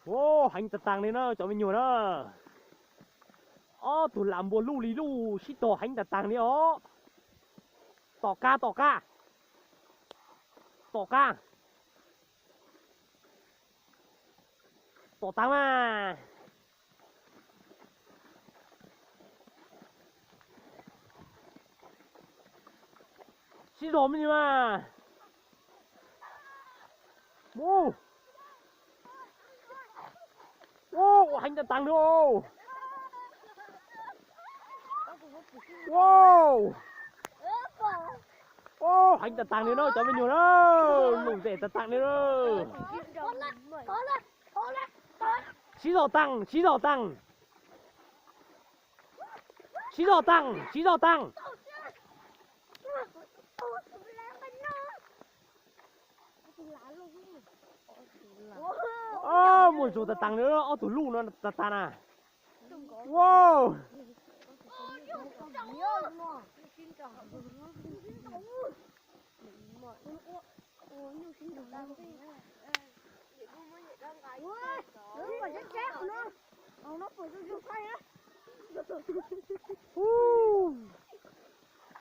Ua, heev tas taag li na cov me nyuam na. Ob tug lam npua luj li luj sib tog heev tas taag li os. Tom qab, tom qab, tom qab, tom taag mas. Sib zog me nyuam mas. Mus. Ua, heev tas taag li. Ua, heev tas taag li na cov me nyuam na. Lom zem tas taag li na. Sib zog taag, sib zog taag. Sib zog taag, sib zog taag. Muaj zog tas taag li, ob tug luj no tas taag na. Ua,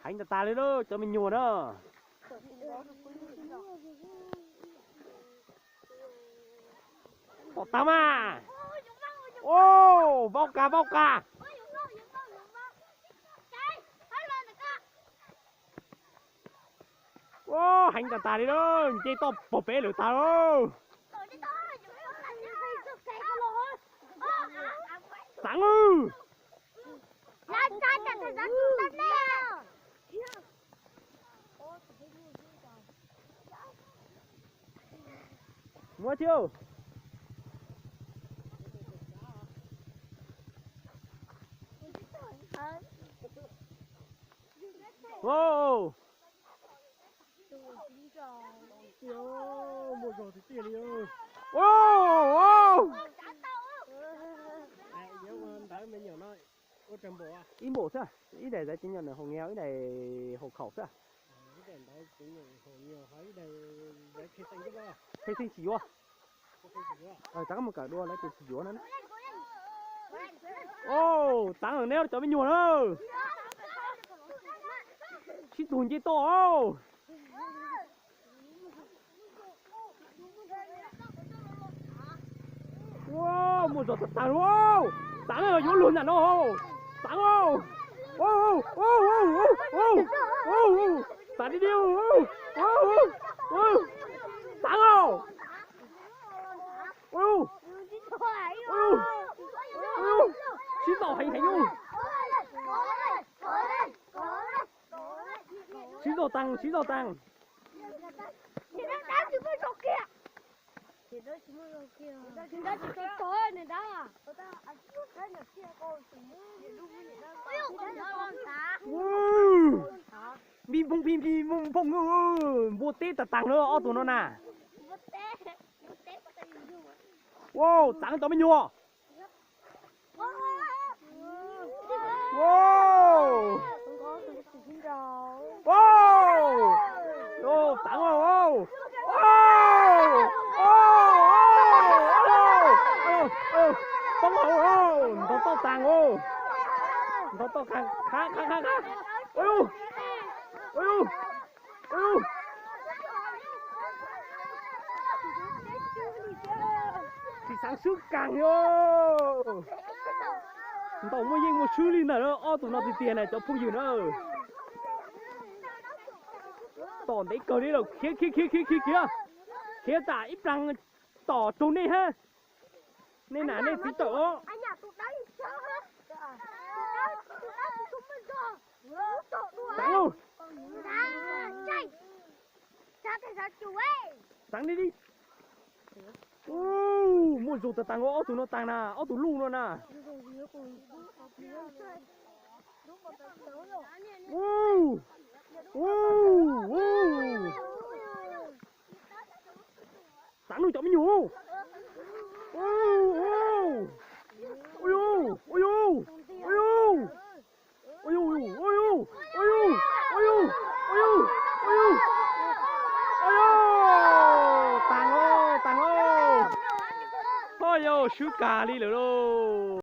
heev tas tas li na cov me nyuam na. Tom taag mas. Vaub qas, vaub qas. Ua, heev tas tas li na, nce toj pog peb lawm tas lauj. Txaav, muab thiab. Muaj zog tiag tiag li. Ntawd me nyuam no ib npaum xwb, ib daim zav cev nyom nws haus ngeas, ib daim haus khaum xwb. Pheej xeej tsis yuav. Txaav mus kawm dua lawv tias tsis yuav no na. Txaav neb cov me nyuam na. Sib tug nce toj. Ua, muaj zog tas tas lauj. Txaav yuav luag nram no. Txaav, txaav li li. Txaav, sib tau heev heev. Sib tau taag, sib tau taag. Phi phooj, phi phooj, npua teb tas taag na ob tug no na. Txaav cov me nyuam. Txaav, poob hauv, ntog toj taag, ntog toj taag, qhab qhab qhab qhab. Tsis xaav swb kaag li. Ntaus muaj yeej muaj swb li ntawm ob tug no tiag tiag na cov phooj ywg na. Tom ntev kawg li lawm, khiav khiav khiav khiav khiav khiav, khiav tas ib plag tom raug nej hab. Nej nam nej txiv tawm os. Txaav lauj. Txaav li li. Muaj zog tas taag, ob tug no taag na, ob tug luj no na. Txaav nawb cov me nyuam. Taag lauj, taag lauj. Yog swb kag li lawm lauj.